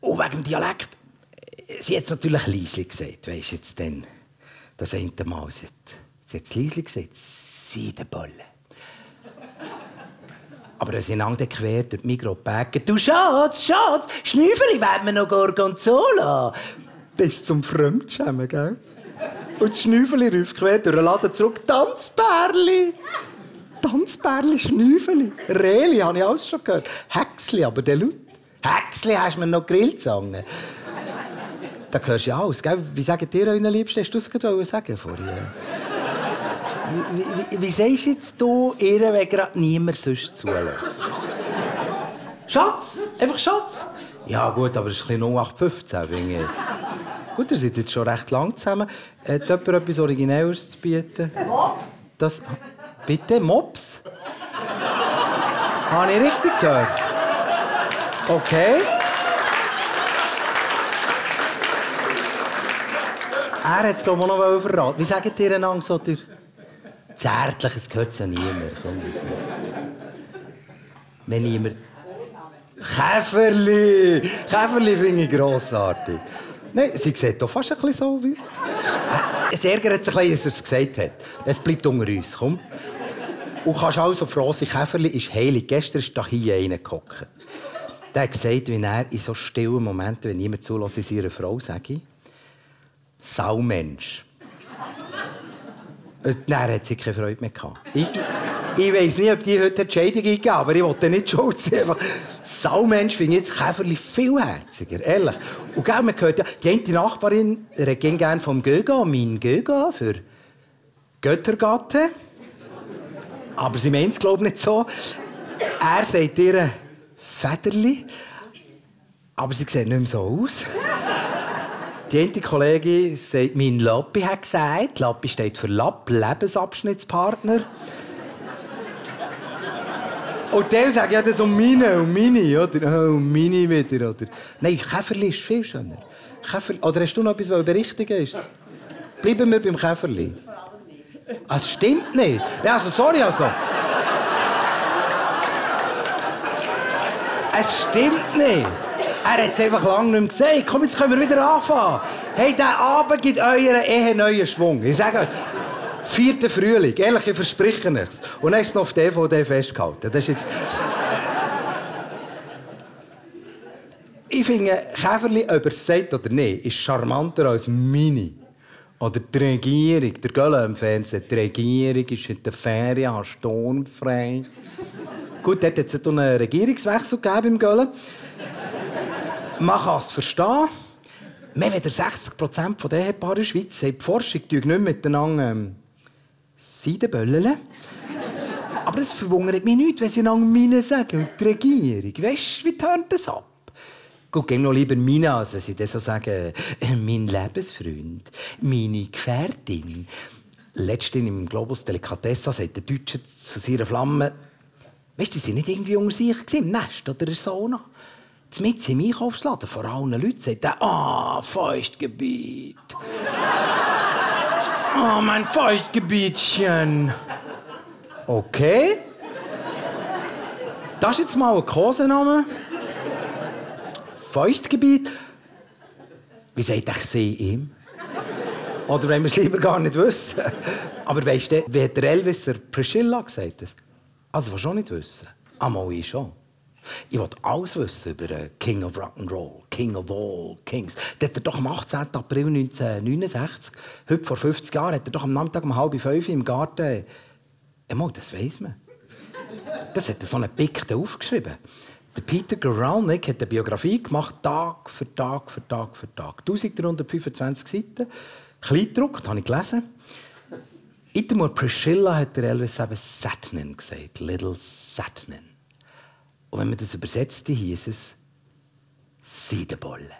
Und wegen dem Dialekt, sie hat es natürlich leise gesagt, weisst du jetzt denn, das eine Mal. Sie hat es leise gesagt, Seidenbolle. Aber wenn sie einander quer durch die Migros-Päckchen, «Du Schatz, Schnüffeli, wollen wir noch Gorgonzola?» Das ist zum Fremdschämen, gell? Und das Schnüffeli ruft quer durch den Laden zurück, «Tanzbärli!» Tanzbärli, Schnüffeli, Reli, habe ich alles schon gehört. Häcksli, aber der Laut. Häcksli, hast du mir noch Grillzange? Da hörst du ja alles, gell? Wie sagt ihr euren Liebsten? Hast du das gerade sagen vorher? Wie sagst jetzt du ihr, wenn gerade niemand sonst zulässt? Schatz? Einfach Schatz? Ja gut, aber es ist ein bisschen 0815, finde ich jetzt. Gut, ihr seid jetzt schon recht lang zusammen. Hat jemand etwas Originelleres zu bieten? Mops? Das... Bitte, Mops? Habe ich richtig gehört? Okay. Er hat es, glaube ich, auch noch verraten. Wie sagt ihr einander so? Zärtliches gehört es ja niemand. Wenn niemand... Käferli! Käferli finde ich grossartig. Nein, sie sieht doch fast ein bisschen so wie... Es ärgert sich ein bisschen, dass er es gesagt hat. Es bleibt unter uns, komm. Und kannst also froh sein, Käferli ist heilig. Gestern ist da hier einer gehockt. Der hat gesagt, wie er in so stillen Momenten, wenn niemand zulässt, seiner Frau sage, Saumensch. Und dann hat sie keine Freude mehr gehabt. Ich weiss nicht, ob die heute Entscheidung eingeben, aber ich wollte nicht schuld sein. Saumensch finde ich jetzt Käferli viel herziger, ehrlich. Und gell, man hört ja, die eine Nachbarin redet gerne vom Göga, mein Göga für Göttergatte. Aber sie meint es, glaube ich, nicht so. Er sagt ihr Federli, aber sie sieht nicht mehr so aus. Die eine Kollegin sagt, mein Lappi hat gesagt, Lappi steht für Lapp, Lebensabschnittspartner. Und der sagt, ja, das um meine und meine, oder? Oh, meine wieder, oder? Nein, Käferli ist viel schöner. Käferli. Oder hast du noch etwas berichtigen? Bleiben wir beim Käferli. Das stimmt nicht. Ja, also, sorry, also. Es stimmt nicht. Er hat es einfach lange nicht mehr gesagt. Komm, jetzt können wir wieder anfangen. Hey, dieser Abend gibt eurer Ehe neuen Schwung. Ich sage euch, 4. Frühling. Ehrlich, ich verspreche nichts. Und dann ist es noch auf DVD festgehalten. Das ist jetzt... Ich finde, Käferli, ob er es sagt oder nicht, ist charmanter als Mini. Oder die Regierung, der Göller im Fernsehen. Die Regierung ist in der Ferien sturmfrei. Gut, dort hat es einen Regierungswechsel gegeben im Göller. Man kann es verstehen. Mehr als 60% der Ehepaare in der Schweiz sagt, die Forschung nicht miteinander Seidenböllen. Aber es verwundert mich nicht, wenn sie einander «Mine» sagen und die Regierung. Weisst du, wie tönt das ab? Gut, geh noch lieber «Mine» als wenn sie dann so sagen «Mein Lebensfreund», «Meine Gefährtin». Letztens im Globus Delicatessa sagt der Deutsche zu seiner Flamme «Weisst du, sie waren nicht irgendwie unter sich im Nest oder in der Sauna?» Mitten im Einkaufsladen, vor allen Leuten, sagt er, Feuchtgebiet. Mein Feuchtgebietchen. Okay. Das ist jetzt mal ein Kosename. Feuchtgebiet. Wie sagt ich sie ihm? Oder wenn wir es lieber gar nicht wissen. Aber weisst du, wie hat der Elvis der Priscilla gesagt? Also, was schon nicht wissen. Mal ich schon. Ich wollte alles wissen über King of Rock'n'Roll, King of all Kings. Der hat er doch am 18. April 1969, heute vor 50 Jahren, hat er doch am Nachmittag um 4:30 im Garten... das weiss man. Das hat er so einen Pickten aufgeschrieben. Der Peter Guralnick hat eine Biografie gemacht, Tag für Tag für Tag für Tag. 1325 Seiten, kleingedruckt, habe ich gelesen. Itamur Priscilla hat der Elvis eben Satnin gesagt, Little Satnin. Und wenn man das übersetzte, hieß es Seidenbolle.